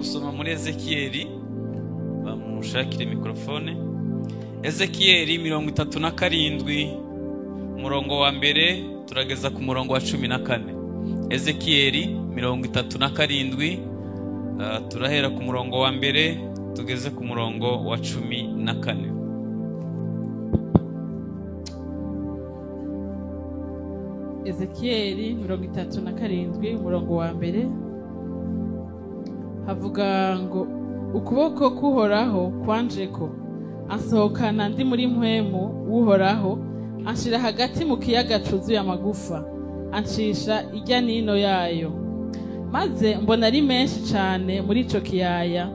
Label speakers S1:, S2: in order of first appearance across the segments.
S1: Gusoma muri Ezekiyeli, bamushakire mikrofone. Ezekiyeli 37 umurongo wa mbere turageza ku murongo wa 14. Ezekiyeli 37 turahera ku murongo wa mbere tugeze ku murongo wa 14.
S2: Ezekiyeli 37 umurongo wa mbere havuga ngo ukuboko k'Uhoraho kwanjeko ansohokana ndi muri mpwemu w'Uhoraho, anshira hagati mu kiyaga cuzuye amagufa, ancisha ijya nino yayo. Maze mbona ari menshi cyane muri ico kiyaya,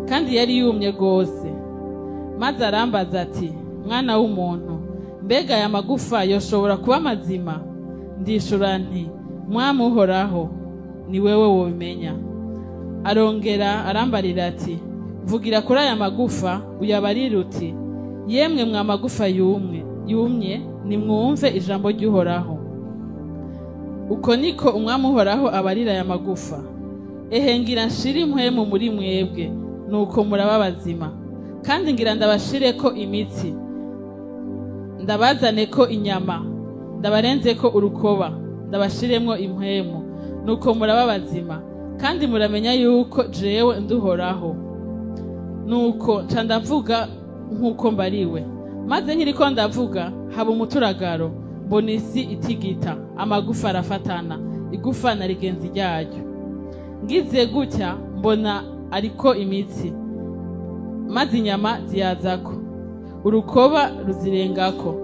S2: kandi yari yumye gose. Maze arambaza ati, mwana w'umuntu, mbega aya magufa yoshobora kuba mazima? Ndishura nti, Mwami Uhoraho, ni wewe wobimenya. Arongera arambarira ati, vugira kuri aya magufa uyabarire uti, yemwe mwa magufa yumye, nimwumve ijambo ry'Uhoraho. Uko niko Umwami Uhoraho abarira aya magufa, ehe ngira nshire impwemu muri mwebwe, nuko muraba bazima. Kandi ngira ndabashireko imitsi, ndabazaneko inyama, ndabarenzeko urukoba, ndabashiremwo impwemu, nuko muraba bazima. Kandi muramenya yuko jewe nduhoraho. Nuko nca ndavuga nkuko mbariwe. Maze nkiriko ndavuga haba umuturagaro, mbona isi itigita, amagufa arafatana, igufa na rigenzi ryayo. Ngize gutya mbona ariko imitsi, maze inyama ziyazako, urukoba ruzirengako,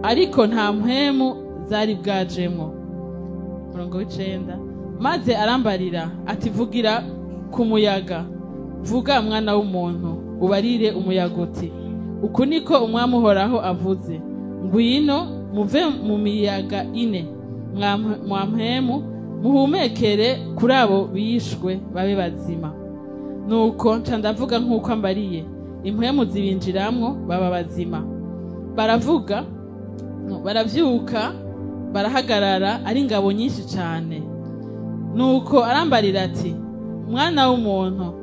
S2: ariko nta mpwemu zari bwajemwo. Murongo w'icenda. Maze arambarira ati, vugira ku muyaga, vuga mwana w'umuntu, ubarire umuyaga uti, uku niko Umwami Uhoraho avuze, ngwino muve mu miyaga ine mwa mpwemu, muhumekere kuri abo bishwe babe bazima. Nuko nca ndavuga nkuko ambariye, impwemu zibinjiramwo baba bazima. Baravuga, baravyuka, barahagarara, ari ingabo nyinshi cyane. Nuko arambarira ati, mwana w'umuntu,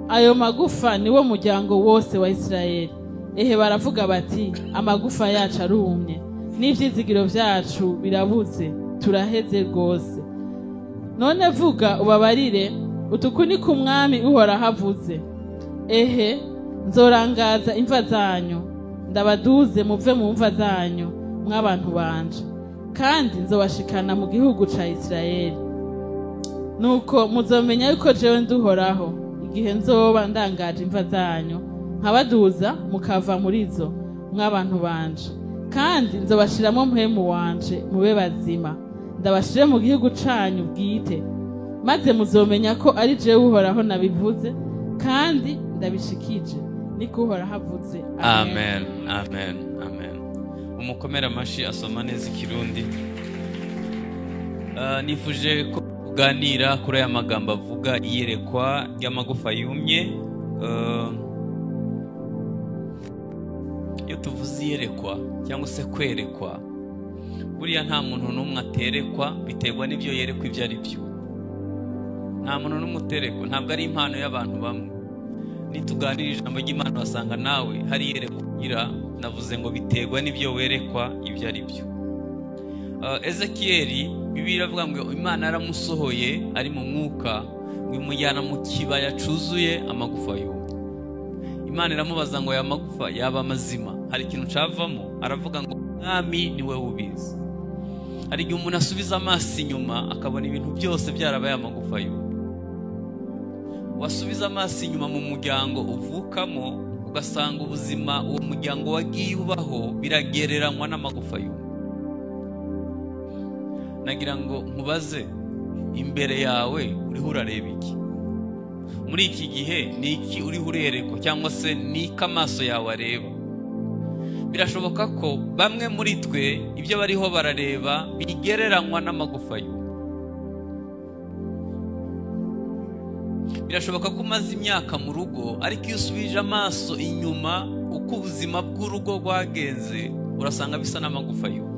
S2: ayo magufa niwo muryango wose wa Isirayeli. Ehe baravuga bati, amagufa yacu arumye, n'ivyizigiro vyacu birabuze, turaheze rwose. None vuga ubabarire utuku niko Umwami Uhoraho avuze, ehe nzorangaza imva zanyu, ndabaduze muve mu mva zanyu mw'abantu banje, kandi nzobashikana mu gihugu ca Isirayeli. Nuko muzomenya yuko jewe nduhoraho, igihe nzoba ndangaje imva zanyu, nkabaduza mukava muri zo mw'abantu banje, kandi nzobashiramo mpwemu wanje mube bazima, ndabashire mu gihugu canyu bwite. Maze muzomenya ko ari jewe Uhoraho nabivuze, kandi ndabishikije, niko Uhoraho avuze.
S1: Amen, amen, amen. Umukomera amashi asoma neza ikirundi. Nifuje ko kuganira kuri aya magambo avuga iyerekwa ry'amagufa yumye. Iyo tuvuze iyerekwa cyangwa se kwerekwa, buriya nta muntu n'umwe aterekwa, biterwa n'ibyo yerekwa ibyo ari byo. Nta muntu n'umwe uterekwa, ntabwo ari impano y'abantu bamwe. Nituganira ijambo ry'Imana wasanga nawe hari iyerekwa ugira, navuze ngo biterwa n'ibyo werekwa ibyo ari byo. Ezekiyeli Bibiliya iravuga ngo Imana yaramusohoye ari mu mwuka, ngo imujyana mu kibaya cuzuye amagufa yumye. Imana iramubaza ngo aya magufa yaba mazima, hari ikintu cavamo? Aravuga ngo Mwami ni wewe ubizi. Hari igihe umuntu asubiza amaso inyuma akabona ibintu byose byarabaye amagufa yumye. Wasubiza amaso inyuma mu muryango uvukamo, ugasanga ubuzima uwo muryango wagiye ubaho biragereranywa n'amagufa yumye. Nagira ngo nkubaze, imbere yawe uriho urareba iki? Muri iki gihe ni iki uriho urerekwa, cyangwa se ni iki amaso yawe areba? Birashoboka ko bamwe muri twe ibyo bariho barareba bigereranywa n'amagufa yumye. Birashoboka ko umaze imyaka mu rugo, ariko iyo usubije amaso inyuma uko ubuzima bw'urugo rwagenze, urasanga bisa n'amagufa yumye.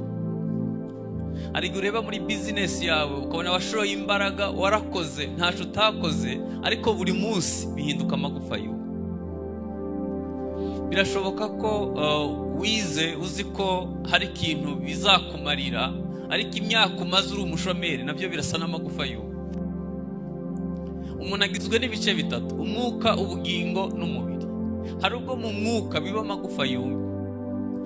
S1: Hari igihe ureba muri bizinesi yawe ukabona washoye imbaraga, warakoze ntacyo utakoze, ariko buri munsi bihinduka amagufa yumye. Birashoboka ko wize uzi ko hari ikintu bizakumarira, ariko imyaka umaze uri umushomeri nabyo birasa n'amagufa yumye. Umuntu agizwe n'ibice bitatu: umwuka, ubugingo n'umubiri. Hari ubwo mu mwuka biba amagufa yumye.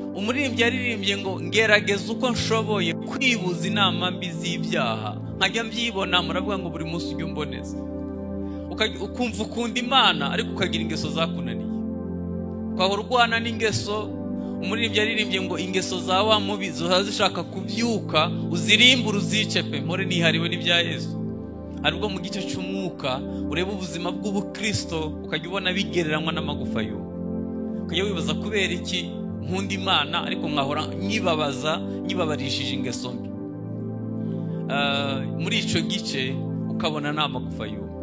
S1: Umuririmbyi yaririmbye ngo ngerageza uko nshoboye kwibuza inama mbi z'ibyaha, nkajya mbyibona. Muravuga ngo buri munsi ujye umboneza, ukumva ukunda Imana ariko ukagira ingeso zakunaniye, ukahora urwana n'ingeso. Umuririmbyi yaririmbye ngo ingeso za wa mubi ziba zishaka kubyuka, uzirimbure uzice pe, mpore nihariwe n'ibya Yesu. Hari ubwo mu gice cy'umwuka ureba ubuzima bw'ubukristo ukajya ubona bigereranywa n'amagufa yumye, ukajya wibaza kubera iki nkunda Imana ariko nkahora nyibabaza, nyibabarishije ingeso mbi. Muri icyo gice ukabona ni amagufa yumye.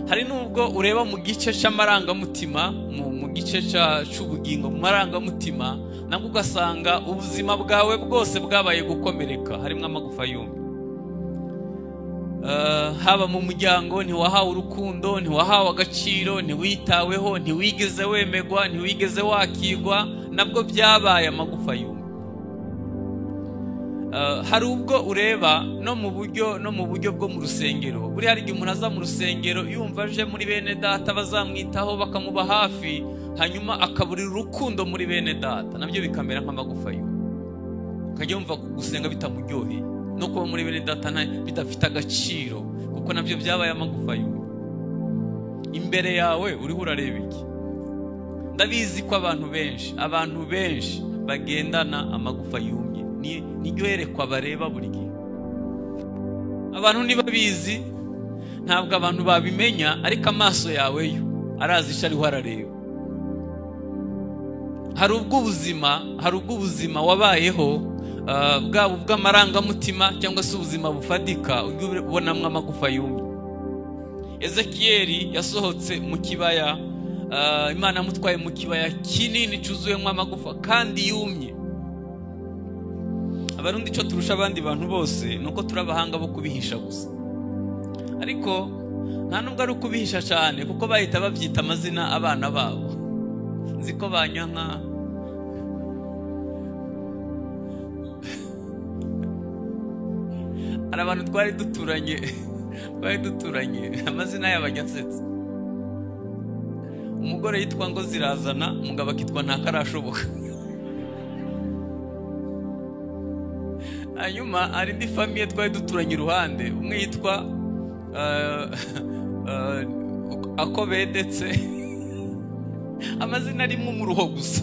S1: Hari nubwo ureba mu gice cy'amarangamutima, mu gice cy'ubugingo, mu marangamutima nabwo ugasanga ubuzima bwawe bwose bwabaye gukomereka, harimo amagufa yumye. Haba mu muryango ntiwahawe urukundo, ntiwahawe agaciro, ntiwitaweho, ntiwigeze wemegwa, ntiwigeze wakigwa, nabwo byabaye amagufa yumye. Hari ubwo ureba no mu buryo bwo mu rusengero. Buri hari igihe umuntu aza mu rusengero yumva aje muri bene data bazamwitaho bakamuba hafi, hanyuma akaburira urukundo muri bene data, nabyo bikamera nk'amagufa yumye. Ukajya wumva gusenga bitamuryoheye, no kuba muri bene data bidafite agaciro, kuko nabyo byabaye amagufa yumye. Imbere yawe uriho urareba iki? Ndabizi ko abantu benshi bagendana amagufa yumye. Niryo yerekwa bareba buri gihe. Abantu ntibabizi, ntabwo abantu babimenya, ariko amaso yawe yo arazi icyo ariho arareba. Hari ubwo ubuzima wabayeho, bwaba ubw'amarangamutima cyangwa se ubuzima bufatika, ujya ubonamo amagufa yumye. Ezekiyeli yasohotse mu kibaya, Imana amutwaye mu kibaya kinini cyuzuyemo amagufa kandi yumye. Abarundi icyo turusha abandi bantu bose nuko turi abahanga bo kubihisha gusa, ariko nta nubwo ari ukubihisha cyane, kuko bahita babyita amazina abana babo. Nzi ko banyanka hari abantu twari duturanye amazina yabo ajya asetsa. Umugore yitwa ngo zirazana, umugabo akitwa ntakarashoboka. Hanyuma hari indi famiye twari duturanye iruhande, umwe yitwa Akobedetse, amazina arimo umuruho gusa.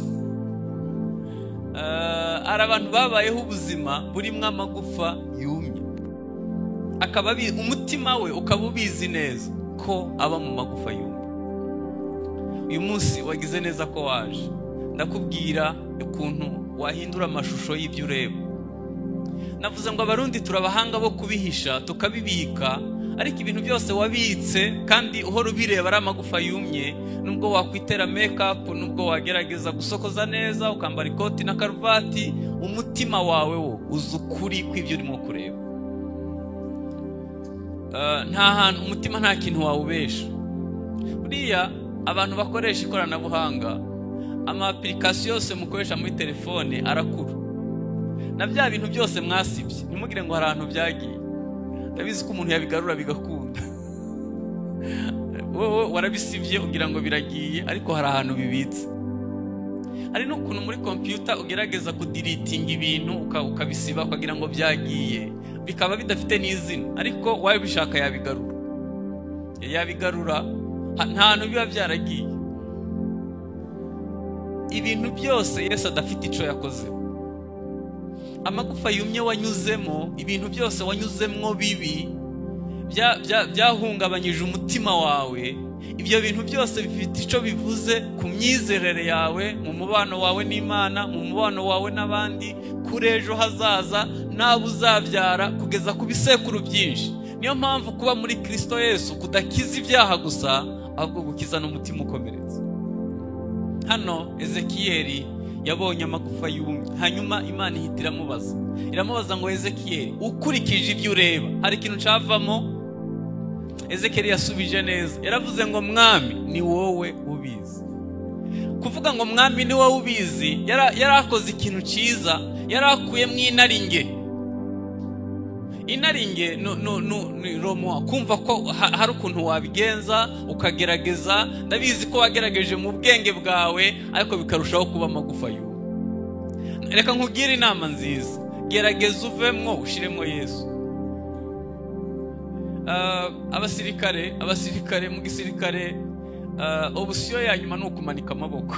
S1: Hari abantu babayeho ubuzima burimo amagufa yumye, akaba umutima we ukaba ubizi neza ko aba mu magufa yumye. Uyu munsi wagize neza ko waje, ndakubwira ukuntu wahindura amashusho y'ibyo ureba. Navuze ngo abarundi turabahanga bo kubihisha tukabibika, ariko ibintu byose wabitse kandi uhora ubireba ari amagufa yumye, nubwo wakwitera make up, nubwo wagerageza gusokoza neza ukambara ikoti na karuvati, umutima wawe wo uzi ukuri kw'ibyo urimo kureba. Nta hantu umutima nta kintu wawubesha. Buriya abantu bakoresha ikoranabuhanga, ama application yose mukoresha muri telefone arakura, na bya bintu byose mwasibye ntimugire ngo hari ahantu byagiye. Ndabizi ko umuntu yabigarura bigakunda. Wowe warabisibye ugira ngo biragiye, ariko hari ahantu bibitse. Hari n'ukuntu muri computer ugerageza kudiritinga ibintu ukabisiba ukagira ngo byagiye, bikaba bidafite n'izina, ariko wabishaka yabigarura. Yabigarura, nta hantu biba byaragiye. Ibintu byose Yesu adafite icyo yakoze. Amagufa yumye wanyuzemo, ibintu byose wanyuzemo bibi byahungabanyije umutima wawe, ibyo bintu byose bifite icyo bivuze ku myizerere yawe, mu mubano wawe n'Imana, mu mubano wawe n'abandi, kuri ejo hazaza, n'abo uzabyara, kugeza ku bisekuru byinshi. Niyo mpamvu kuba muri Kristo Yesu kudakiza ibyaha gusa, ahubwo gukiza n'umutima ukomeretse. Hano Ezekiyeli Yabonye amagufa yumye. Hanyuma Imana ihita iramubaza ngo Ezekiel, ukurikije ibyo ureba hari ikintu cavamo? Ezekiel yasubije neza, yaravuze ngo mwami ni wowe ubizi. Kuvuga ngo mwami ni wowe ubizi, yarakoze ikintu cyiza, yarakuyemo inaringe. Inaringe no romo, kumva ko hari ukuntu wabigenza ukagerageza. Ndabizi ko wagerageje mu bwenge bwawe, ariko bikarushaho kuba amagufa yumye. Reka nkugire inama nziza, gerageza uvemwo ushiremo Yesu. Abasirikare mu gisirikare, obusiyo ya nyuma ni ukumanika amaboko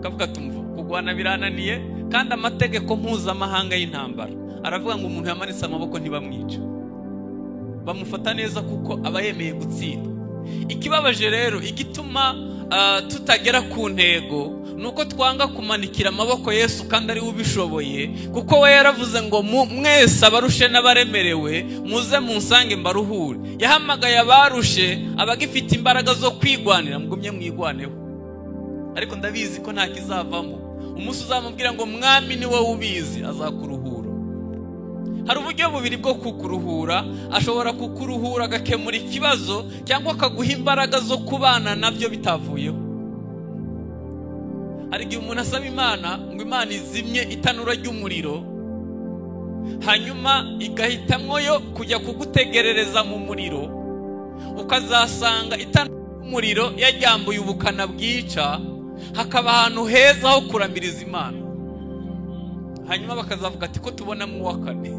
S1: kavuga tumva kugwana birananiye. Kandi amategeko mpuzamahanga y'intambara aravuga ngo umuntu yamanitse amaboko ntibamwica, bamufata neza kuko aba yemeye gutsinda. Ikibabaje rero, igituma tutagera ku ntego nuko twanga kumanikira amaboko Yesu kandi ari ubishoboye, kuko we yaravuze ngo mwese abarushe n'abaremerewe muze munsange mbaruhure. Yahamagaye abarushe, abagifite imbaraga zo kwigwanira, mugumye mwigwaneho. Ariko ndabizi ko nta kizavamo. Umunsi uzamubwira ngo mwami ni wowe ubizi, azakuruhura. Hari uburyo bubiri bwo kukuruhura. Ashobora kukuruhura agakemura ikibazo, cyangwa akaguha imbaraga zo kubana nabyo bitavuyeho. Hari igihe umuntu asaba Imana ngo Imana izimye itanura ry'umuriro, hanyuma igahitamwo yo kujya kugutegerereza mu muriro, ukazasanga itanura ry'umuriro yajyambuye ubukana bwica, hakaba ahantu heza ho kuramiriza Imana. Hanyuma bakazavuga ati ko tubona mu wa kane.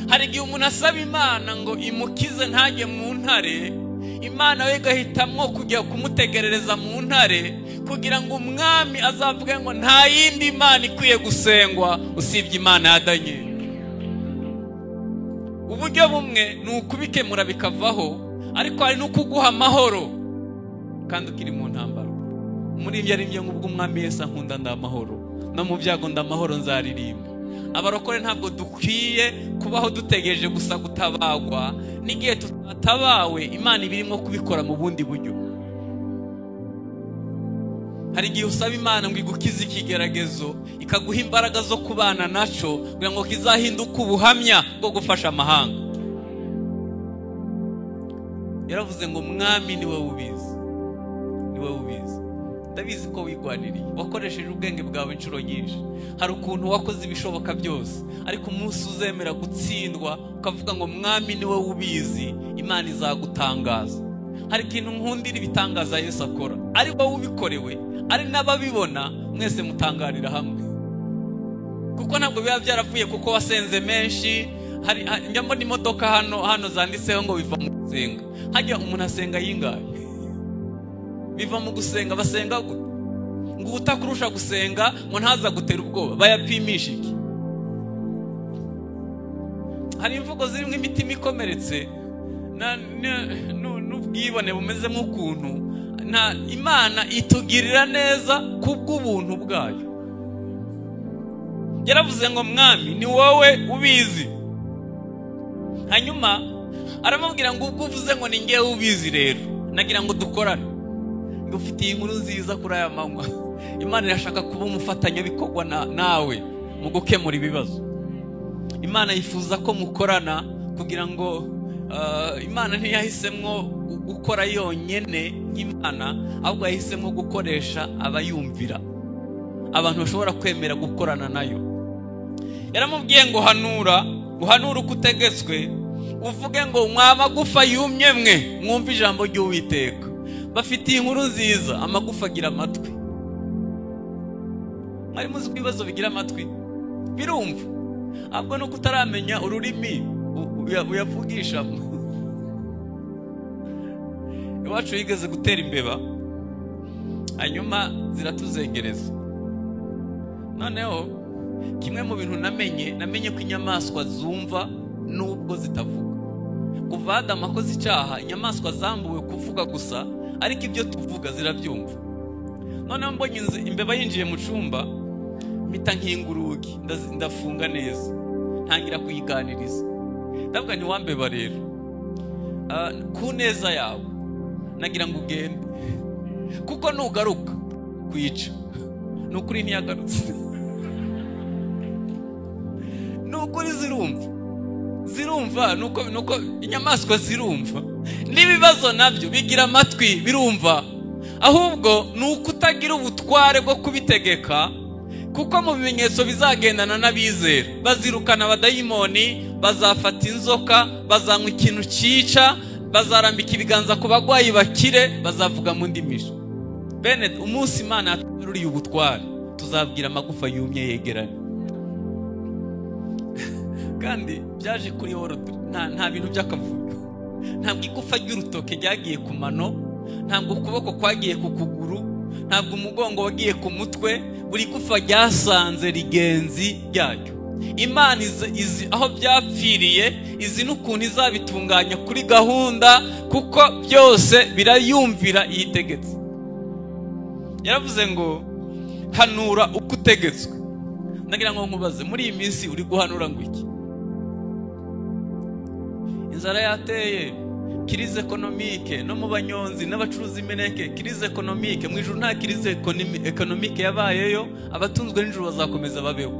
S1: Hari igihe umuntu asaba Imana ngo imukize ntajye mu ntare, Imana we igahitamwo kujya kumutegerereza mu ntare, kugira ngo umwami azavuge ngo nta yindi Imana ikwiye gusengwa usibye Imana ya Daniel. Uburyo bumwe ni ukubikemura bikavaho, ariko hari n'ukuguha amahoro kandi ukiri mu ntambara. Muri ibyo ari byo ngubwo umwami Yesu ankunda ndamahoro, no mu byago ndamahoro nzaririmba. Abarokore ntabwo dukwiye kubaho dutegereje gusa gutabagwa. N'igihe tutatabawe, Imana ibirimo kubikora mu bundi buryo. Hari igihe usaba Imana ngo igukize ikigeragezo, ikaguha imbaraga zo kubana naco kugira ngo kizahinduke ubuhamya bwo gufasha amahanga. Yaravuze ngo mwami ni wowe ubizi, ni wowe ubizi. Ndabizi ko wigwaniriye, wakoresheje ubwenge bwawe inshuro nyinshi, hari ukuntu wakoze ibishoboka byose, ariko umunsi uzemera gutsindwa ukavuga ngo mwami ni wowe ubizi, Imana izagutangaza. Hari ikintu nkundira ibitangaza Yesu akora, ari wowe ubikorewe, ari n'ababibona, mwese mutangarira hamwe. Kuko ntabwo biba byaravuye kuko wasenze menshi. Hari njya mbona imodoka hano zanditseho ngo biva mu gusenga. Hajya umuntu asenga yingahe? Biva mu gusenga. Basenga gute? Ngo utakurusha gusenga ngo ntaza gutera ubwoba, bayapimisha iki? Hari imvugo zirimo imitima ikomeretse n'ubwibone bumeze nk'ukuntu. Na Imana itugirira neza kubw'ubuntu bwayo. Yaravuze ngo mwami ni wowe ubizi. Hanyuma aramubwira ngo ubwo uvuze ngo ni ngewe ubizi rero, nagira ngo dukorane. Ngufitiye inkuru nziza kuri aya manywa. Imana irashaka kuba umufatanyabikorwa nawe mu gukemura ibibazo. Imana yifuza ko mukorana kugira ngo Imana ntiyahisemwo gukora yonyene nk'Imana, ahubwo yahisemwo gukoresha abayumvira, abantu bashobora kwemera gukorana nayo. Yaramubwiye ngo hanura, uhanura uko utegetswe, uvuge ngo mwa magufa yumye mwe mwumve ijambo ry'Uwiteka. Bafitiye inkuru nziza, amagufa agira amatwi. Mwari muzi ko ibibazo bigira amatwi? Birumva. Ahubwo nuko utaramenya ururimi uyavugishamo. Iwacu yigeze gutera imbeba, hanyuma ziratuzengereza. Noneho kimwe mu bintu namenye ko inyamaswa zumva nubwo zitavuga. Kuva Adamu akoze icyaha, inyamaswa zambuwe kuvuga gusa, ariko ibyo tuvuga zirabyumva. Noneho mbonye imbeba yinjiye mu cyumba, mpita nkinga urugi, ndafunga neza, ntangira kuyiganiriza. Ndavuga nti wambeba rero, ku neza yawe nagira ngo ugende, kuko nugaruka kwica. Nukuri ntiyagarutse. Nukuri zirumva. Zirumva nuko inyamaswa zirumva. N'ibibazo nabyo bigira amatwi birumva. Ahubwo nuko utagira ubutware bwo kubitegeka, kuko mu bimenyetso bizagendana n'abizera bazirukana abadayimoni, bazafata inzoka, bazanywa ikintu cyica, bazarambika ibiganza ku bagwayi bakire, bazavuga mu ndimi. Bene umunsi Imana yatugaruriye ubutware, tuzabwira amagufa yumye yegerane. Kandi byaje kuri ordo, nta bintu by'akavuyo. Ntabwo igufa ry'urutoke ryagiye ku mano, ntabwo ukuboko kwagiye ku kuguru, ntabwo umugongo wagiye ku mutwe, buri gufa ryasanze rigenzi ryaryo. Imana izi aho byapfiriye, izi n'ukuntu izabitunganya kuri gahunda, kuko byose birayumvira iyitegetse. Yaravuze ngo hanura uko utegetswe. Ndagira ngo nkubaze, muri iyi minsi uri guhanura ngo iki? Inzara yateye, crise économique, no mu banyonzi n'abacuruzi imineke, crise économique. Mu ijuru nta crise économique yabayeyo, abatunzwe n'ijuru bazakomeza babeho.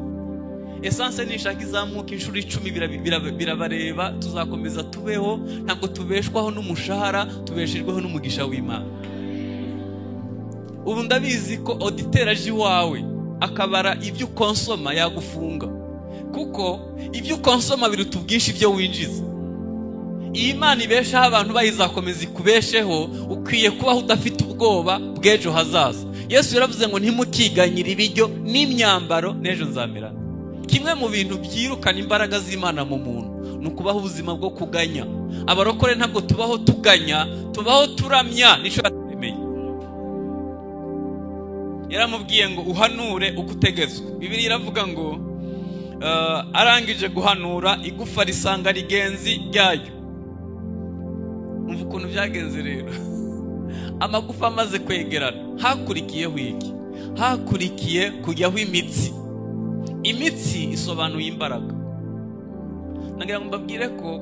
S1: Essence nishaka izamuka inshuro 10 birabareba, tuzakomeza tubeho. Ntabwo tubeshwaho n'umushahara, tubeshejweho n'umugisha w'Imana. Ubu ndabizi ko auditeur aje iwawe akabara ibyo ukonsoma yagufunga, kuko ibyo ukonsoma biruta ubwinshi ibyo winjiza. Iyi Imana ibeshaho abantu bayizakomeza ikubesheho, ukwiye kubaho udafite ubwoba bw'ejo hazaza. Yesu yaravuze ngo ntimukiganyire ibiryo n'imyambaro, n'ejo nzamerana. Kimwe mu bintu byirukana imbaraga z'Imana mu muntu ni ukubaho ubuzima bwo kuganya. Abarokore ntabwo tubaho tuganya, tubaho turamya. Nico yatemeye. Yaramubwiye ngo uhanure uko utegetswe. Bibiliya iravuga ngo arangije guhanura igufa risanga rigenzi ryayo. Umva ukuntu byagenze rero. Amagufa amaze kwegerana, hakurikiyeho iki? Hakurikiye kujyaho imitsi. Imitsi isobanuye imbaraga. Nagira ngo mbabwire ko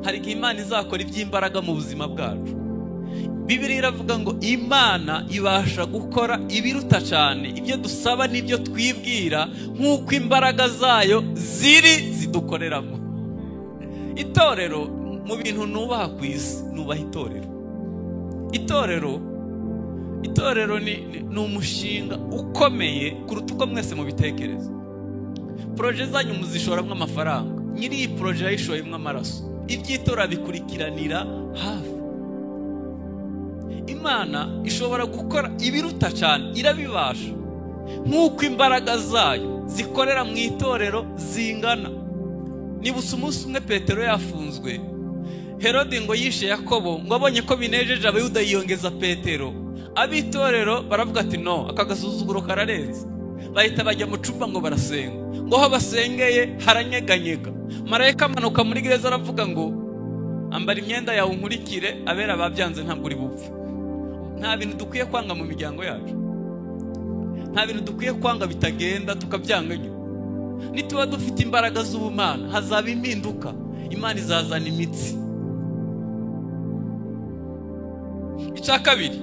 S1: hari igihe Imana izakora iby'imbaraga mu buzima bwacu. Bibiliya iravuga ngo Imana ibasha gukora ibiruta cyane ibyo dusaba n'ibyo twibwira, nk'uko imbaraga zayo ziri zidukoreramo. Itorero mu bintu nubaha ku isi, nubaha itorero. Itorero ni umushinga ukomeye kuruta uko mwese mubitekereza. Projet zanyu muzishoramwo amafaranga, nyiri iyi projet yayishoyemwo amaraso. Iby'itora bikurikiranira hafi. Imana ishobora gukora ibiruta cyane, irabibasha, nk'uko imbaraga zayo zikorera mu itorero zingana. Nibutse umunsi umwe Petero yafunzwe, Herode ngo yishe Yakobo, ngo abonye ko binejeje Abayuda yiyongeza Petero. Abitorero baravuga ati no, aka gasuzuguro kararenze. Bahita bajya mu cumba ngo barasenga. Ngo aho basengeye haranyeganyega. Marayika amanuka muri gereza aravuga ngo ambara imyenda yawe unkurikire, abera babyanze ntabwo uri bupfe. Nta bintu dukwiye kwanga mu miryango yacu. Nta bintu dukwiye kwanga bitagenda tukabyanga. Nituba dufite imbaraga z'ubumana hazaba impinduka. Imana izazana imitsi. Icya kabiri,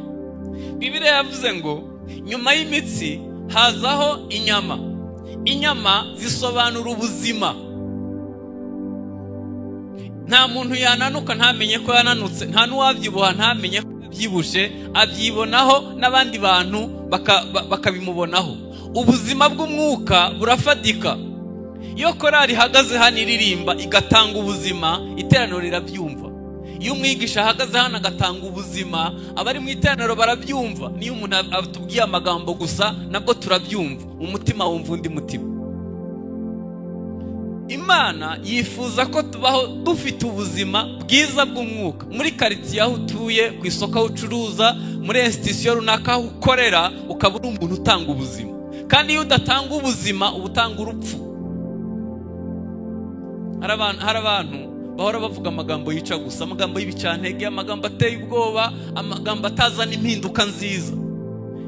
S1: Bibiliya yavuze ngo nyuma y'imitsi hazaho inyama. Inyama zisobanura ubuzima. Nta muntu yananuka ntamenye ko yananutse, nta n'uwabyibuha ntamenye ko yabyibushe, abyibonaho n'abandi bantu bakabimubonaho. Ubuzima bw'umwuka burafatika. Iyo korali ihagaze hano iririmba igatanga ubuzima, iteraniro rirabyumva. Iyo umwigisha ahagaze hano agatanga ubuzima, abari mu iteraniro barabyumva. Niyo umuntu atubwiye amagambo gusa nabwo turabyumva, umutima wumva undi mutima. Imana yifuza ko tubaho dufite ubuzima bwiza bw'umwuka. Muri quartier aho utuye, ku isoko aho ucuruza, muri institution runaka aho ukorera, ukaba uri umuntu utanga ubuzima. Kandi iyo udatanga ubuzima uba utanga urupfu. Hari abantu bahora bavuga amagambo yica gusa, amagambo y'ibicantege, amagambo ateye ubwoba, amagambo atazana impinduka nziza.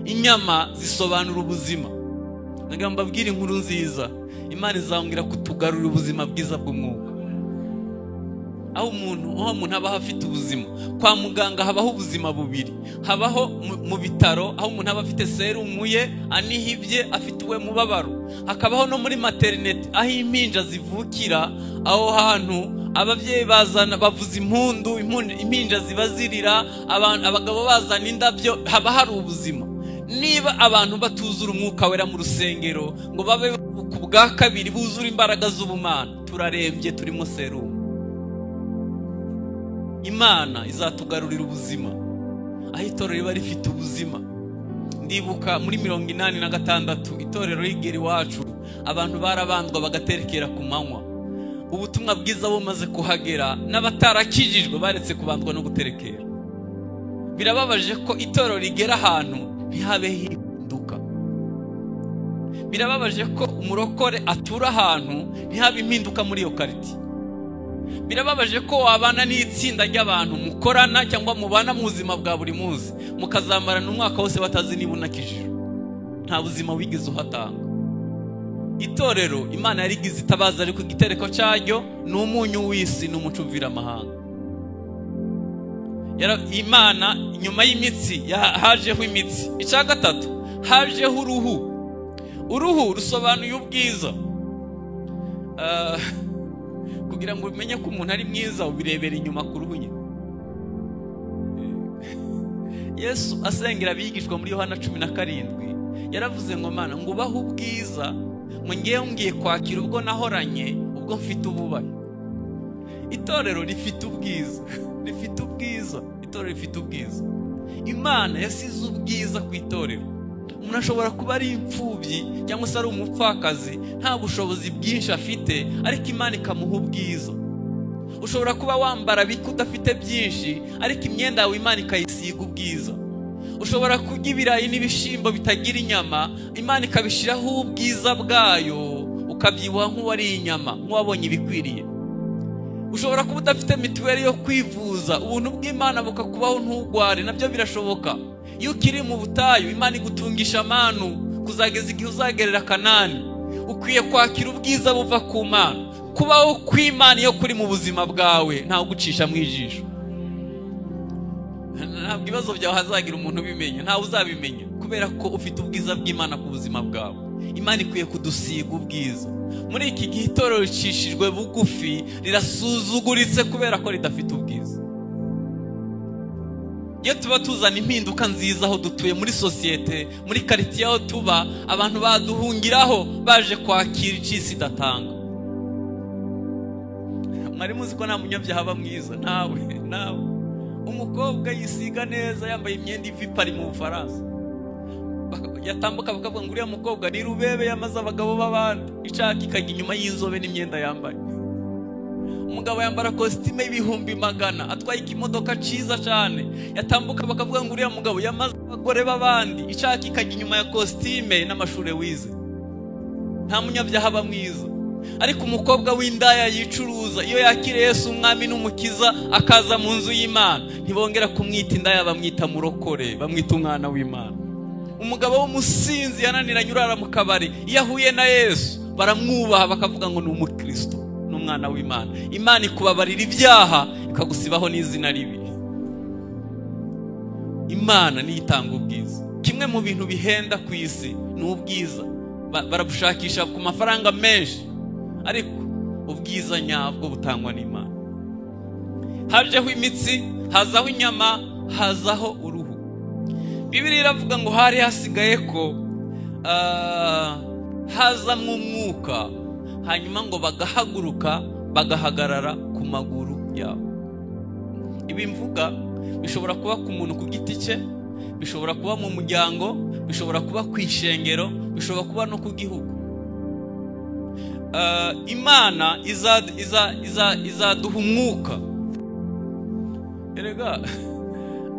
S1: Inyama zisobanura ubuzima. Ndagira ngo mbabwire inkuru nziza. Imana izambwira kutugarurira ubuzima bwiza bw'umwuka. Aho umuntu abaho afite ubuzima. Kwa muganga habaho ubuzima bubiri. Habaho mu bitaro aho umuntu aba afite serumu ye, anihibye, afite uwe mubabaro. Hakabaho no muri maternité aho impinja zivukira, aho hantu ababyeyi bazana bavuza impundu, impinja ziba zirira, abagabo bazana indabyo, haba hari ubuzima. Niba abantu batuzura umwuka wera mu rusengero ngo babe ku bwa kabiri buzura imbaraga z'ubumana, turarembye, turimo serumu. Imana izatugarurira ubuzima, aho itorero riba rifite ubuzima. Ndibuka muri 86 itorero rigera iwacu, abantu barabandwa bagaterekera ku manywa. Ubutumwa bwiza bumaze kuhagera, n'abatarakijijwe baretse kubandwa no guterekera. Birababaje ko itorero rigera ahantu ntihabe hinduka. Birababaje ko umurokore atura ahantu ntihabe impinduka muri iyo kariti. Birababaje ko wabana n'itsinda ry'abantu mukorana cyangwa mubana mu buzima bwa buri munsi, mukazamarana umwaka wose batazi niba unakijijwe. Nta buzima wigeze uhatanga. Itorero Imana yarigize itabaza, ariko igitereko cyaryo ni umunyu w'isi n'umuco uvira amahanga. Imana nyuma y'imitsi hajeho imitsi. Icya gatatu hajeho uruhu. Uruhu rusobanuye ubwiza. Kugira ngo umenye ko umuntu ari mwiza ubirebera inyuma ku ruhu nyine. Yesu asengera abigishwa muri Yohana 17 yaravuze ngo Mana ngo ubahe ubwiza, ngo ngewe ngiye kwakira ubwo nahoranye, ubwo mfite ububaye. Itorero rifite ubwiza, rifite ubwiza, itorero rifite ubwiza. Imana yasize ubwiza ku itorero. Umuntu ashobora kuba ari imfubyi cyangwa se ari umupfakazi, nta bushobozi bwinshi afite, ariko Imana ikamuha ubwiza. Ushobora kuba wambara bike udafite byinshi, ariko imyenda yawe Imana ikayisiga ubwiza. Ushobora kurya ibirayi n'ibishimbo bitagira inyama, Imana ikabishiraho ubwiza bwayo, ukabyibuha nk'uwariye inyama, nk'uwabonye ibikwiriye. Ushobora kuba udafite mituweli yo kwivuza, ubuntu bw'Imana bukakubaho ntugware, nabyo birashoboka. Iyo ukiri mu butayu Imana igutungisha amanu kuzageza igihe uzagerera Kanani. Ukwiye kwakira ubwiza buva ku Mana. Kubaho kw'Imana iyo kuri mu buzima bwawe ntawe ugucisha mu ijisho. Ntabwo ibibazo byawe hazagira umuntu ubimenya, ntawe uzabimenya, kubera ko ufite ubwiza bw'Imana ku buzima bwawe. Imana ikwiye kudusiga ubwiza. Muri iki gihe itorero ricishijwe bugufi, rirasuzuguritse kubera ko ridafite ubwiza. Iyo tuba tuzana impinduka nziza aho dutuye, muri sosiyete, muri quartier aho tuba, abantu baduhungiraho baje kwakira icisi idatanga. Mwari muzi ko nta munyabyaha aba mwiza? Nawe nawe. Umukobwa yisiga neza, yambaye imyenda iva i Paris mu Bufaransa, yatambuka bakavuga ngo uriya mukobwa ni rubebe, yamaze abagabo b'abandi, icaka ikajya inyuma y'inzobe n'imyenda yambaye. Umugabo yambara kositime y'100,000, atwaye ikimodoka cyiza cyane, yatambuka bakavuga ngo uriya mugabo yamaze abagore b'abandi, icaka ikajya inyuma ya kositime n'amashure wize. Nta munyabyaha aba mwiza. Ariko umukobwa w'indaya yicuruza, iyo yakiriye Yesu umwami n'umukiza akaza mu nzu y'Imana, ntibongera kumwita indaya, bamwita murokore, bamwita umwana w'Imana. Umugabo w'umusinzi yananiranye urara mu kabari, iyo ahuye na Yesu baramwubaha bakavuga ngo ni umukristo, ni umwana w'Imana. Imana ikubabarira ibyaha ikagusibaho n'izina ribi. Imana niyo itanga ubwiza. Kimwe mu bintu bihenda ku isi ni ubwiza. Barabushakisha ku mafaranga menshi, ariko ubwiza nyabwo butangwa n'Imana. Hajeho imitsi, hazaho inyama, hazaho uruhu. Bibiliya iravuga ngo hari hasigaye ko hazamwo umwuka, hanyuma ngo bagahaguruka bagahagarara ku maguru yabo. Ibi mvuga bishobora kuba ku muntu ku giti cye, bishobora kuba mu muryango, bishobora kuba ku ishengero, bishobora kuba no ku gihugu. Imana izaduha umwuka. Erega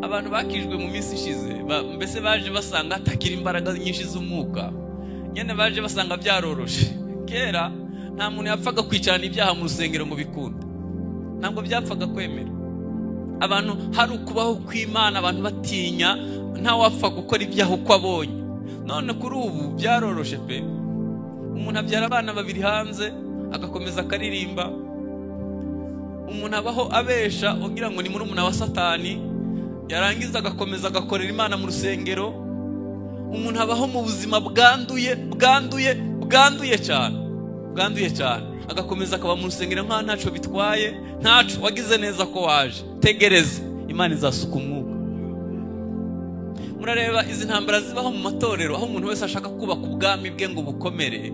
S1: abantu bakijwe mu minsi ishize, mbese baje basanga hatakiri imbaraga nyinshi z'umwuka, nyene baje basanga byaroroshe. Kera nta muntu yapfaga kwicarana ibyaha mu rusengero ngo bikunde, ntabwo byapfaga kwemera. Abantu hari ukubaho kw'Imana, abantu batinya, nta wapfa gukora ibyaha uko abonye. None kuri ubu byaroroshe pe. Umuntu abyara abana babiri hanze agakomeza akaririmba. Umuntu abaho abesha ugira ngo ni murumuna wa Satani, yarangiza agakomeza agakorera Imana mu rusengero. Umuntu abaho mu buzima bwanduye bwanduye bwanduye cyane, bwanduye cyane, agakomeza akaba mu rusengero nkaho ntaco bitwaye, ntaco wagize neza ko waje. Tegereza, Imana izasuka umwuka. Murareba izi ntambara zibaho mu matorero, aho umuntu wese ashaka kubaka ubwami bwe ngo bukomere.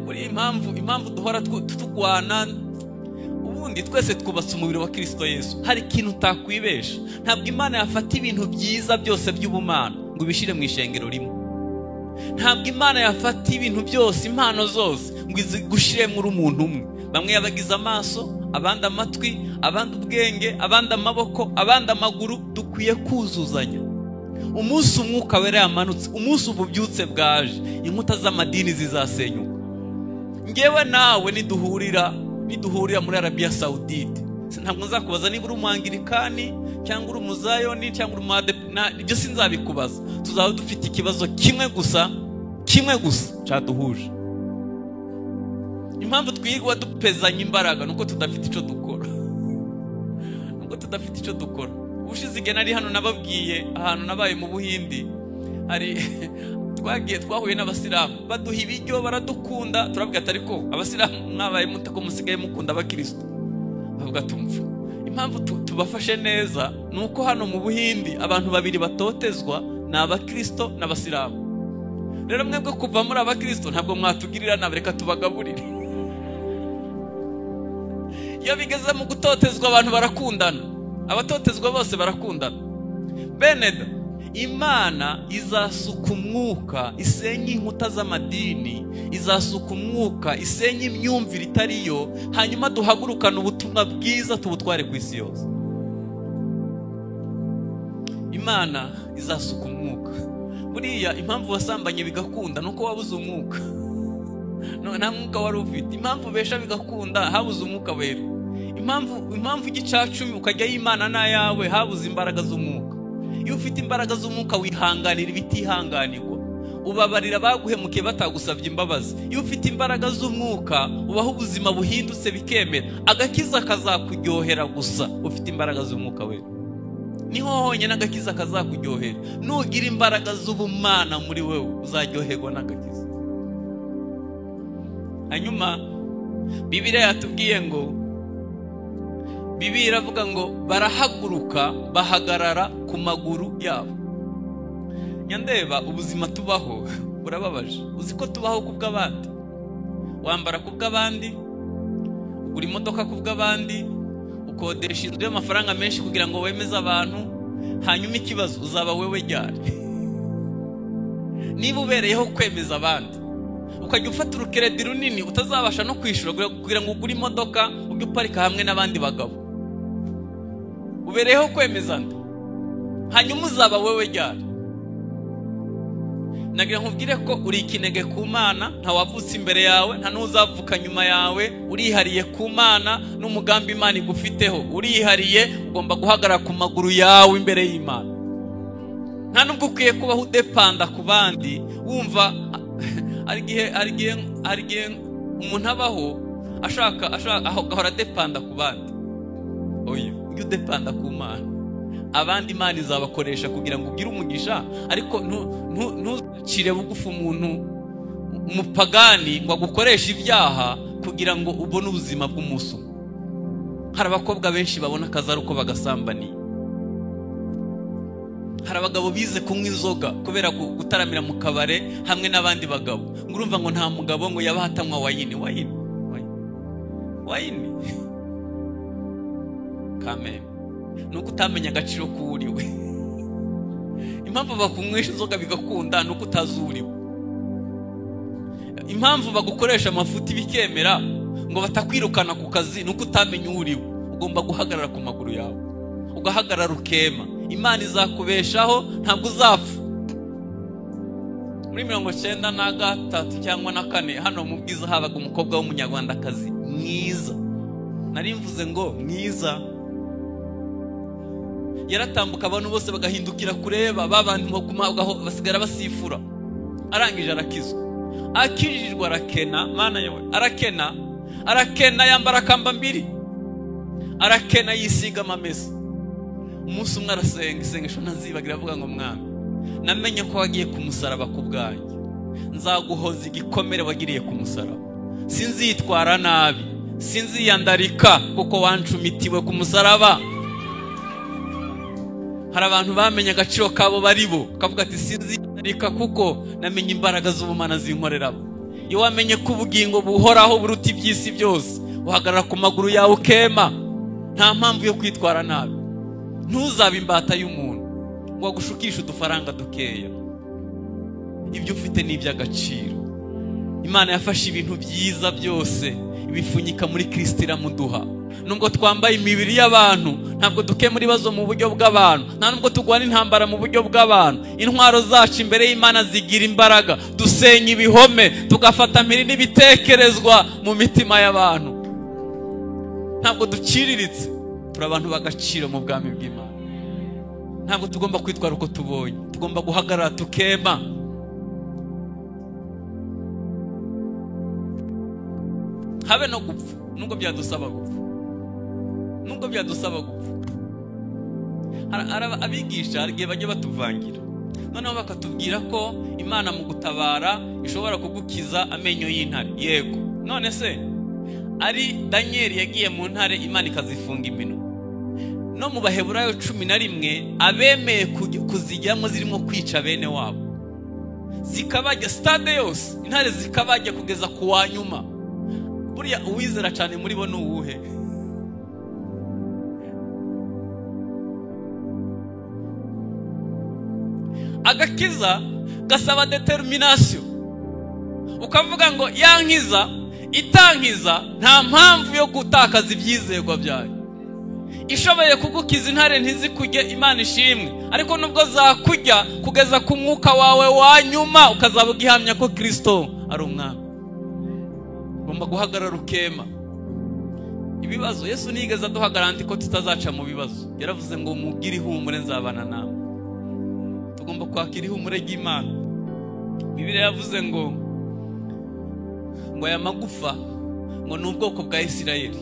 S1: Muri impamvu duhora tukwana, ubundi twese twubatse umubiri wa Kristo Yesu. Hari ikintu utakwibesha, ntabwo Imana yafata ibintu byiza byose by'ubumana ngo ibishire mu ishengero rimwe. Ntabwo Imana yafata ibintu byose, impano zose, ngo izigushire muri umuntu umwe. Bamwe yabagize amaso, abandi amatwi, abandi ubwenge, abandi amaboko, abandi amaguru. Dukwiye kuzuzanya. Umunsi umwuka wera yamanutse, umunsi ububyutse bwaje, inkuta z'amadini zizasenyuka. Ngewe nawe niduhurira muri Arabia Saudite, ntabwo nzakubaza niba uri umwangirikani cyangwa uri umuzayoni cyangwa uri umuadepna, ibyo sinzabikubaza. Tuzaba dufite ikibazo kimwe gusa, kimwe gusa cyaduhuje. Impamvu twigwa dupezanya imbaraga nuko tudafite ico dukora, nuko tudafite ico dukora. Ubushize igihe nari hano nababwiye ahantu nabaye mu Buhindi, hari twagiye twahuye n'abasilamu baduha ibiryo baradukunda, turabwira ati ariko abasilamu mwabaye mute ko musigaye mukunda abakristo? Bavuga tumva impamvu tubafashe neza nuko hano mu Buhindi abantu babiri batotezwa ni abakristo n'abasilamu. Rero mwebwe kuva muri abakristo ntabwo mwatugirira nabi, reka tubagaburire. Iyo bigeze mu gutotezwa abantu barakundana, abatotezwa bose barakundana. Beneda, Imana izasuka umwuka isenye inkuta z'amadini, izasuka umwuka isenye imyumvire itariyo, hanyuma duhagurukana ubutumwa bwiza tubutware ku isi yose. Imana izasuka umwuka. Buriya impamvu wasambanye bigakunda nuko wabuze umwuka. No, nta mwuka wari ufite. Impamvu besha bigakunda, habuze umwuka wera. Impamvu igicacumi ukajya y'Imana n'ayawe, habuze imbaraga z'umwuka. Iyo ufite imbaraga z'umwuka wihanganira ibitihanganirwa, ubabarira baguhemukiye batagusabye imbabazi. Iyo ufite imbaraga z'umwuka ubaho ubuzima buhindutse bikemera, agakiza kazakuryohera gusa ufite imbaraga z'umwuka wera. Niho honyine agakiza kazakuryohera. Nugira imbaraga z'ubumana muri wewe uzaryoherwa n'agakiza. Hanyuma Bibiliya yatubwiye ngo, Bibiliya iravuga ngo barahaguruka bahagarara ku maguru yabo. Nyandeba ubuzima tubaho burababaje. Uzi ko tubaho kubw'abandi, wambara kubw'abandi, ugura imodoka kubw'abandi, ukodesha inzu y'amafaranga menshi kugira ngo wemeze abantu. Hanyuma ikibazo uzaba wewe ryari? Niba ubereyeho kwemeza abandi, ukajya ufata urukeredi runini utazabasha no kwishura kugira ngo ugure imodoka ujye uparika hamwe n'abandi bagabo, ubereyeho kwemeza nde? Hanyuma uzaba wewe ryari? Nagira nkubwire ko uri ikinege ku Mana, nta wavutse imbere yawe, nta n'uzavuka nyuma yawe. Urihariye ku Mana n'umugambi Imana igufiteho. Urihariye, ugomba guhagarara ku maguru yawe imbere y'Imana. Nta nubwo ukwiye kubaho udepanda ku bandi. Wumva hari igihe umuntu abaho ashaka agahora adepanda ku bandi. Oya, ujye udepanda ku Mana. Abandi Imana izabakoresha kugira ngo ugire umugisha, ariko ntucire bugufi umuntu umupagani ngo agukoreshe ibyaha kugira ngo ubone ubuzima bw'umunsi umwe. Hari abakobwa benshi babona akazi ari uko bagasambaniye. Hari abagabo bize kunywa inzoga kubera gutaramira mu kabare hamwe n'abandi bagabo. Ngo urumva ngo nta mugabo ngo yaba atanywa wayini, wayini, wayini. Kameme. Nuko utamenya agaciro k'uriwe. Impamvu bakunywesha inzoga bigakunda nuko utazuriwe. Impamvu bagukoresha amafuti bikemera ngo batakwirukana ku kazi nuko utamenya uriwe. Ugomba guhagarara ku maguru yawe, ugahagarara ukema. Imana izakubeshaho, ntabwo uzapfa. Muri 93 cyangwa na 4 hano mu Bwiza habaga umukobwa w'umunyarwandakazi mwiza. Nari mvuze ngo mwiza. Yaratambuka abantu bose bagahindukira kureba, babantu basigara basifura. Arangije arakizwa. Akijijwe arakena, Mana yawe, arakena, arakena yambara kamba mbiri. Arakena yisiga amamesa. Umunsi umwe arasenga isengesho ntazibagira, avuga ngo mwami, namenye ko wagiye ku musaraba ku bwanjye, nzaguhoza igikomere wagiriye ku musaraba, sinzitwara nabi, sinziyandarika kuko wancumitiwe ku musaraba. Hari abantu bamenye agaciro kabo baribo, kavuga ati sinziyandarika kuko namenye imbaraga z'ubumana zinkorerabo. Iyo wamenye ko ubugingo buhoraho buruta iby'isi byose, uhagarara ku maguru yawe ukema, nta mpamvu yo kwitwara nabi. Ntuzabe imbata y'umuntu ngo agushukishe udufaranga dukeya. Ibyo ufite ni iby'agaciro. Imana yafashe ibintu byiza byose ibifunyika muri Kristo iramuduha. Nubwo twambaye imibiri y'abantu, ntabwo dukemura ibibazo mu buryo bw'abantu, nta nubwo turwana intambara mu buryo bw'abantu. Intwaro zacu imbere y'Imana zigira imbaraga, dusenya ibihome, tugafata mpiri n'ibitekerezwa mu mitima y'abantu. Ntabwo duciriritse, turi abantu b'agaciro mu bwami bw'Imana. Ntabwo tugomba kwitwara uko tubonye, tugomba guhagarara tukema. Habe no gupfa, nubwo byadusaba gupfa, nubwo byadusaba gupfa. Abigisha hari igihe bajya batuvangira, noneho bakatubwira ko Imana mu gutabara ishobora kugukiza amenyo y'intare. Yego, none se ari Daniel yagiye mu ntare Imana ikazifunga iminwa. No mu Baheburayo 11 abemeye kuzijyamo zirimo kwica bene wabo, zikabajya stade yose, intare zikabajya kugeza ku wa nyuma. Buriya uwizera cyane muri bo ni uwuhe? Agakiza gasaba determination. Ukavuga ngo yankiza itankiza, nta mpamvu yo gutakaza ibyizerwa byayo. Ishoboye kugukiza intare ntizikujye, Imana ishimwe, ariko nubwo zakujya kugeza ku mwuka wawe wa nyuma ukazaba ugihamya ko Kristo ari umwami. Ugomba guhagarara ukema. Ibibazo Yesu nigeze aduha garanti ko tutazaca mu bibazo. Yaravuze ngo mugire ihumure nzabana namwe. Tugomba kwakira ihumure ry'Imana. Bibiliya yavuze ngo aya magufa ngo ni ubwoko bwa Isirayeli.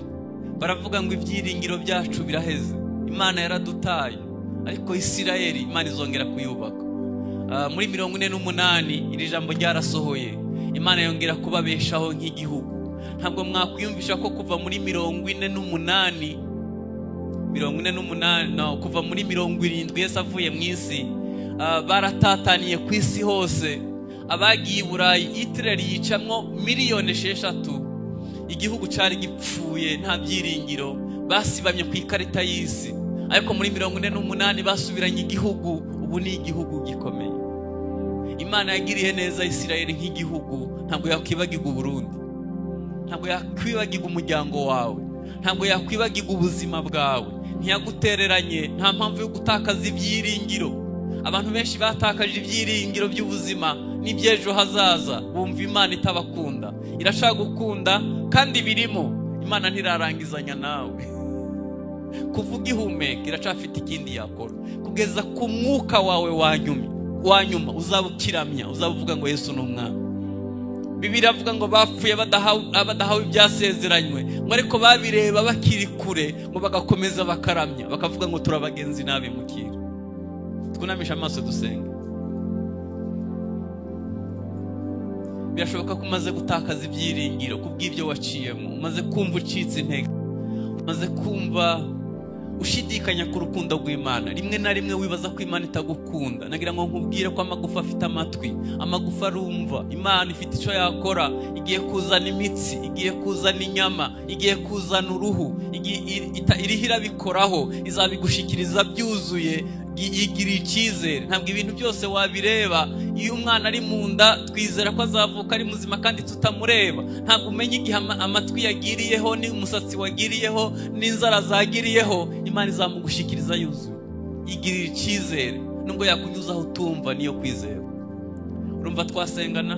S1: Baravuga ngo ibyiringiro byacu biraheze, Imana yaradutaye, ariko Isirayeli Imana izongera kuyubaka. Muri 48 iri jambo ryarasohoye, Imana yongera kubabeshaho nk'igihugu. Ntabwo mwakwiyumvisha ko kuva muri 48 no kuva muri 70 Yesu avuye mu isi, baratataniye ku isi hose. Abagiye i Burayi Hitler yicamwo miliyoni 6. Igihugu cyari gipfuye nta byiringiro, basibamye ku ikarita y'isi. Ariko muri 48 basubiranye igihugu, ubu ni igihugu gikomeye. Imana yagiriye neza Isirayeli nk'igihugu, ntabwo yakwibagirwa Burundi, ntabwo yakwibagirwa umuryango wawe, ntabwo yakwibagirwa ubuzima bwawe. Ntiyagutereranye, nta mpamvu yo gutakaza ibyiringiro. Abantu benshi batakaje ibyiringiro by'ubuzima n'iby'ejo hazaza, bumva Imana itabakunda. Irashaka gukunda kandi birimo. Imana ntirarangizanya nawe. Kuvuga ihumeka iracafite ikindi yakora kugeza ku mwuka wawe wa nyuma uzaba ukiramya, uzaba uvuga ngo Yesu ni umwami. Bibiliya avuga ngo bapfuye badahawe ibyasezeranywe, ngo ariko babireba bakiri kure, ngo bagakomeza bakaramya, bakavuga ngo turabagenzi n'abimukira. Twunamisha amaso dusenge. Birashoboka ko umaze gutakaza ibyiringiro kubw'ibyo waciyemo, umaze kumva ucitse intege, umaze kumva ushidikanya ku rukundo rw'Imana. Rimwe na rimwe wibaza ko Imana itagukunda. Nagira ngo nkubwire ko amagufa afite amatwi, amagufa arumva. Imana ifite icyo yakora, igiye kuzana imitsi, igiye kuzana inyama, igiye kuzana uruhu, iriho irabikoraho, izabigushikiriza byuzuye. Igira icyizere. Ntabwo ibintu byose wabireba. Iyo umwana ari mu nda twizera ko azavuka ari muzima kandi tutamureba. Ntabwo umenya igihe amatwi yagiriyeho, n'umusatsi wagiriyeho, n'inzara zagiriyeho. Imana izamugushikiriza yuzuye. Igirira icyizere nubwo yakunyuzaho utumva, niyo kwizera. Urumva twasengana?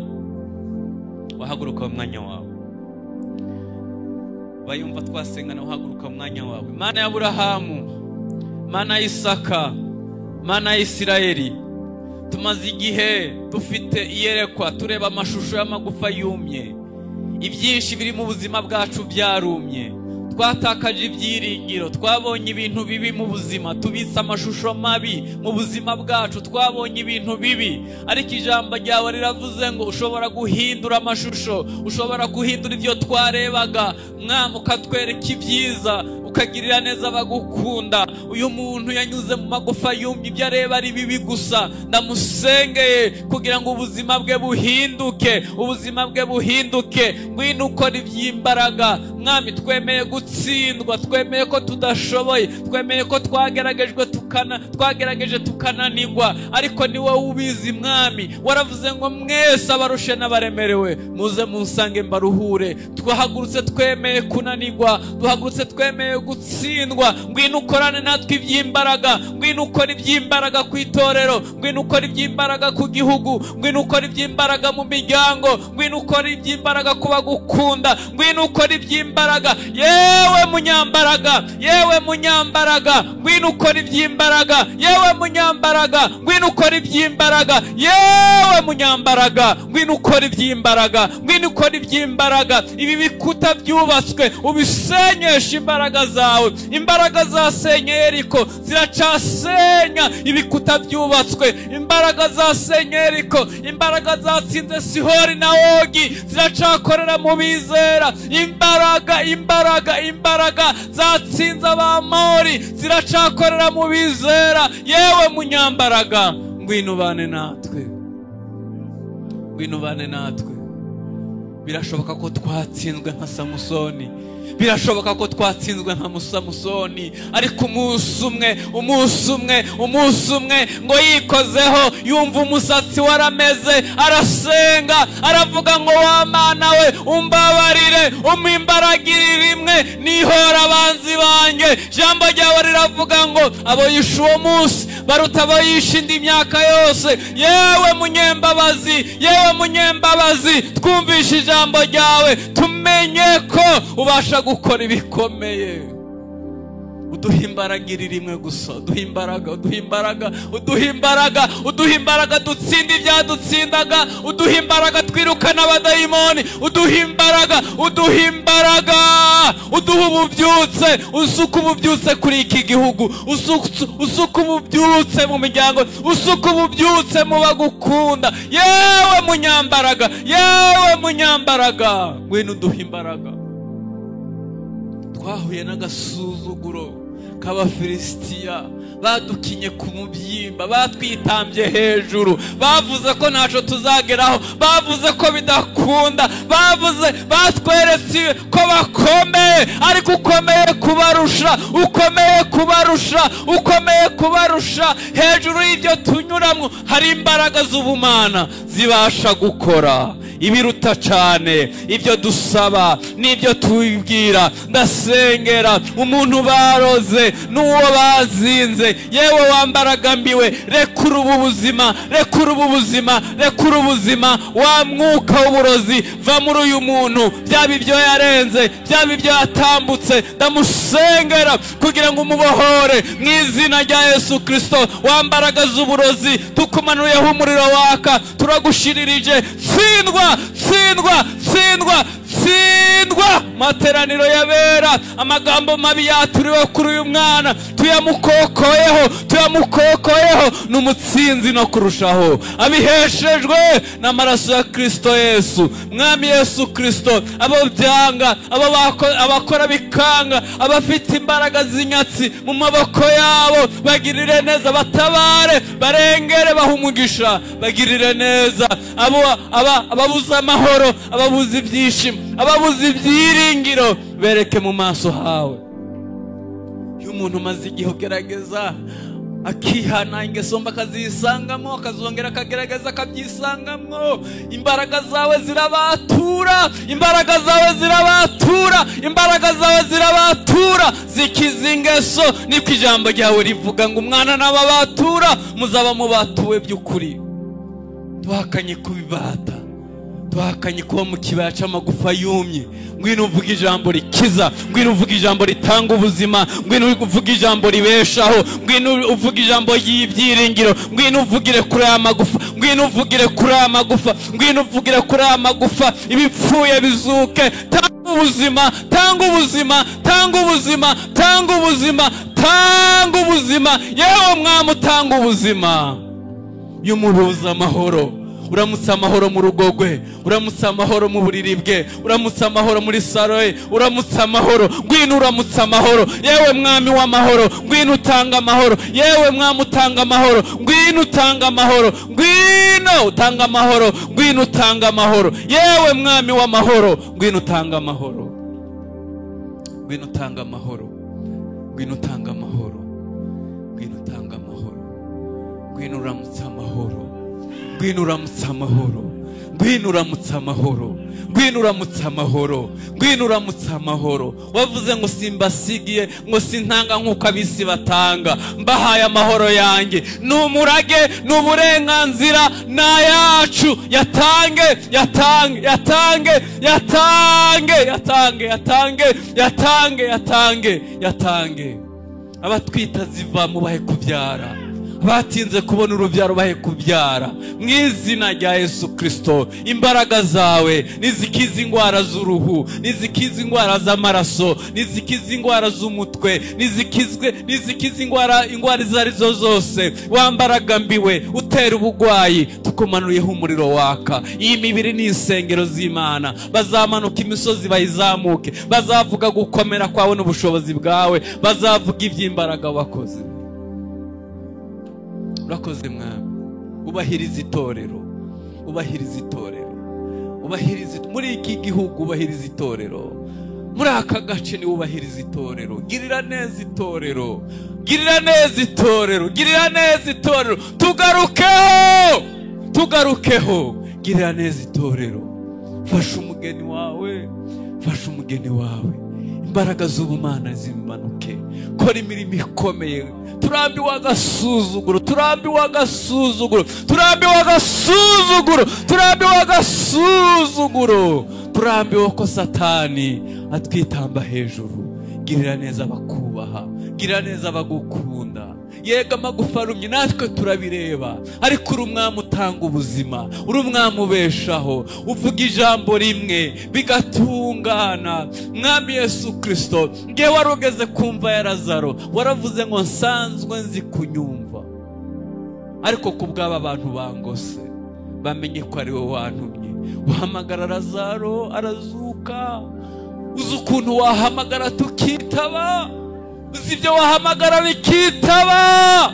S1: Wahaguruka mu mwanya wawe. Bayumva twasengana, wahaguruka mu mwanya wawe. Mana ya Aburahamu, Mana ya Isaka, Mana ya Isirayeli, tumaze igihe dufite iyerekwa, tureba amashusho y'amagufa yumye. Ibyinshi biri mu buzima bwacu byarumye. Twatakaje ibyiringiro, twabonye ibintu bibi mu buzima, tubitse amashusho mabi mu buzima bwacu, twabonye ibintu bibi. Ariko ijambo ryawe riravuze ngo ushobora guhindura amashusho, ushobora guhindura ibyo twarebaga, Mwami ukatwereka ibyiza, ukagirira neza abagukunda. Uyu muntu yanyuze mu magufa yumye, ibyo areba ari bibi gusa. Ndamusengeye kugira ngo ubuzima bwe buhinduke, ubuzima bwe buhinduke. Ngwino ukora iby'imbaraga Mwami. Twemeye gutsindwa, twemeye ko tudashoboye, twemeye ko twageragejwe twagerageje tukananirwa, ariko ni wowe ubizi Mwami. Waravuze ngo mwese abarushe n'abaremerewe muze munsange mbaruhure. Twahagurutse twemeye kunanirwa, duhagurutse twemeye gutsindwa. Ngwino ukorane natwe iby'imbaraga, ngwino ukora iby'imbaraga ku itorero, ngwino ukora iby'imbaraga ku gihugu, ngwino ukora iby'imbaraga mu miryango, ngwino ukora iby'imbaraga ku bagukunda, ngwino ukora iby'imbaraga. Yewe munyambaraga, yewe munyambaraga, ngwino ukora iby'imbaraga. Yewe munyambaraga, ngwino ukora iby'imbaraga. Yewe munyambaraga, ngwino ukora iby'imbaraga, ngwino ukora iby'imbaraga. Ibi bikuta byubatswe ubisenyesha imbaraga zawe. Imbaraga zasenye Yeriko ziracasenya ibikuta byubatswe. Imbaraga zasenye Yeriko, imbaraga zatsinze Sihori na Ogi ziracakorera mu bizera. Imbaraga, imbaraga, imbaraga zatsinze Abamori ziracakorera mu bizera. Yewe munyambaraga, ngwino ubane natwe, ngwino ubane natwe. Birashoboka ko twatsinzwe nka Samusoni, birashoboka ko twatsinzwe nka Samusoni, ariko umunsi umwe, umunsi umwe, umunsi umwe ngo yikozeho yumva umusatsi warameze, arasenga aravuga ngo wa Mana we umbabarire, umimbaragirire rimwe nihora abanzi banjye. Ijambo ryawe riravuga ngo abo yishe uwo munsi baruta abo yishe indi myaka yose. Yewe munyembabazi, yewe munyembabazi, twumvishe ijambo ryawe tumenye ko ubasha gukora ibikomeye. Uduha imbaraga iri rimwe gusa, uduha imbaraga, uduha imbaraga, uduha imbaraga, uduha imbaraga dutsinda ibyadutsindaga, uduha imbaraga twirukana abadayimoni, uduha imbaraga, uduha imbaraga, uduha ububyutse, usuka ububyutse kuri iki gihugu, usuka ububyutse mu miryango, usuka ububyutse mu bagukunda. Yewe munyambaraga, yewe munyambaraga, ngwino uduha imbaraga. Twahuye n'agasuzuguro k'Abafilisitiya, badukinye ku mubyimba, batwitambye hejuru, bavuze ko ntaco tuzageraho, bavuze ko bidakunda, bavuze, batweretse ko bakomeye, ariko ukomeye kubarusha, ukomeye kubarusha, ukomeye kubarusha. Hejuru y'ibyo tunyuramo hari imbaraga z'ubumana zibasha gukora ibiruta cyane ibyo dusaba n'ibyo tubibwira. Ndasengera umuntu baroze n'uwo bazinze, yewe wambaragambiwe, rekura ubu buzima, rekura ubu buzima, rekura ubuzima. Wa mwuka w'uburozi va muri uyu muntu, byaba ibyo yarenze, byaba ibyo yatambutse, ndamusengera kugira ngo umubohore mu izina rya Yesu Kristo. Wambaraga z'uburozi tukumanuyeho umuriro waka, turagushiririje. Tsindwa, tsindwa, tsindwa, tsindwa. Materaniro yabera, amagambo mabi yaturiwe kuri uyu mwana tuyamukokoyeho, tuyamukokoyeho. N'umutsinzi no kurushaho, abiheshejwe n'amaraso ya Kristo Yesu. Mwami Yesu Kristo, abo byanga, abo abakora bikanga, abafite imbaraga z'inyatsi mu maboko yabo, bagirire neza, batabare, barengere, bahe umugisha, bagirire neza. Abo ababuze amahoro, ababuze ibyishimo, ababuze ibyiringiro, bereke mu maso hawe. Iyo umuntu umaze igihe ugerageza akihana ingeso mbi akazisangamo, akazongera akagerageza akabyisangamo, imbaraga zawe zirabatura, imbaraga zawe zirabatura, imbaraga zawe zirabatura, zikiza ingeso. Niko ijambo ryawe rivuga ngo umwana n'ababatura muzaba mubatuwe by'ukuri. Duhakanye kubibata, duhakanye kuba mu kibaya cy'amagufa yumye. Ngwino uvuge ijambo rikiza, ngwino uvuge ijambo ritanga ubuzima, ngwino uvuge ijambo ribeshaho, ngwino uvuge ijambo ry'ibyiringiro, ngwino uvugire kuri aya magufa, ngwino uvugire kuri aya magufa, ngwino uvugire kuri aya magufa, ibipfuye bizuke. Ubuzima, tanga ubuzima, tanga ubuzima, tanga ubuzima, tanga ubuzima. Yewe mwami utanga ubuzima. Iyo umuntu amahoro, uramutse amahoro mu rugo rwe, uramutse amahoro mu buriri bwe, uramutse amahoro muri saro ye, uramutse amahoro. Ngwino uramutse amahoro, yewe mwami w'amahoro, ngwino utanga amahoro, yewe mwami utanga amahoro, ngwino utanga amahoro, ngwino utanga amahoro, ngwino utanga amahoro, yewe mwami w'amahoro, ngwino utanga amahoro, ngwino utanga amahoro, ngwino utanga amahoro, ngwino utanga amahoro, ngwino uramutse amahoro, ngwino uramutse amahoro, ngwino uramutse amahoro, ngwino uramutse amahoro, ngwino uramutse amahoro. Wavuze ngo simbasigiye, ngo sintanga nk'uko abisi batanga, mbahaye amahoro yanjye. Ni umurage, ni uburenganzira, ni ayacu. Yatange, yatange, yatange, yatange, yatange, yatange, yatange, yatange, yatange. Abatwita ziva mubahe kubyara, batinze kubona urubyaro bahe kubyara, mu izina rya Yesu Kristo. Imbaraga zawe nizikiza indwara z'uruhu, nizikiza indwara z'amaraso, nizikiza indwara z'umutwe, nizikiza indwara izo arizo zose. Wambaraga mbiwe utera ubugwayi, tukumanuyeho umuriro waka. Iyi mibiri ni insengero z'Imana, bazamanuka imisozi bayizamuke, bazavuga gukomera kwawe n'ubushobozi bwawe, bazavuga iby'imbaraga wakoze. Urakoze mwami, ubahiriza itorero, ubahiriza itorero, ubahiriza muri iki gihugu, ubahiriza itorero muri aka gace, ni ubahiriza itorero. Girira neza itorero, girira neza itorero, girira neza itorero. Tugarukeho, tugarukeho. Girira neza itorero. Fasha umugeni wawe, fasha umugeni wawe. Imbaraga z'ubumana zimanuke, kora imirimo ikomeye. Turambiwe agasuzuguro, turambiwe agasuzuguro, turambiwe agasuzuguro, turambiwe agasuzuguro, turambiwe ko Satani atwitamba hejuru. Girira neza abakubaha, girira neza abagukunda. Yega amagufa arumye natwe turabireba, ariko uri umwami utanga ubuzima, uri umwami ubeshaho, uvuga ijambo rimwe bigatungana. Mwami Yesu Kristo, ngewe warugeze kumva ya Lazaro, waravuze ngo nsanzwe nzi kunyumva, ariko kubw'aba bantu bangose bamenye ko ari wowe wantumye. Uhamagara Lazaro arazuka. Uzi ukuntu wahamagara tukitaba, uzi ibyo wahamagara bikitaba.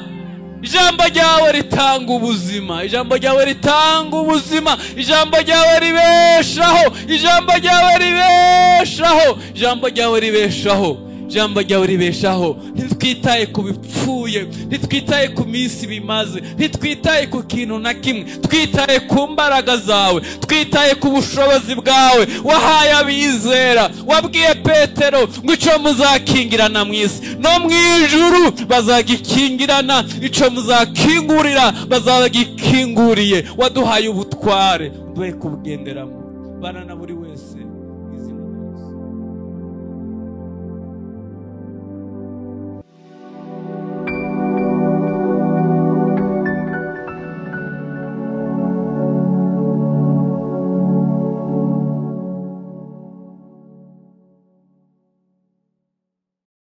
S1: Ijambo ryawe ritanga ubuzima, ijambo ryawe ritanga ubuzima, ijambo ryawe ribeshaho, ijambo ryawe ribeshaho, ijambo ryawe ribeshaho, ijambo ryawe ribeshaho. Ntitwitaye ku bipfuye, ntitwitaye ku minsi bimaze, ntitwitaye ku kintu na kimwe, twitaye ku mbaraga zawe, twitaye ku bushobozi bwawe wahaye abizera. Wabwiye Petero ngo icyo muzakingirana mu isi no mu ijuru bazagikingirana, icyo muzakingurira bazagikinguriye. Waduhaye ubutware, uduhe kubugenderamo. Bana na buri wese.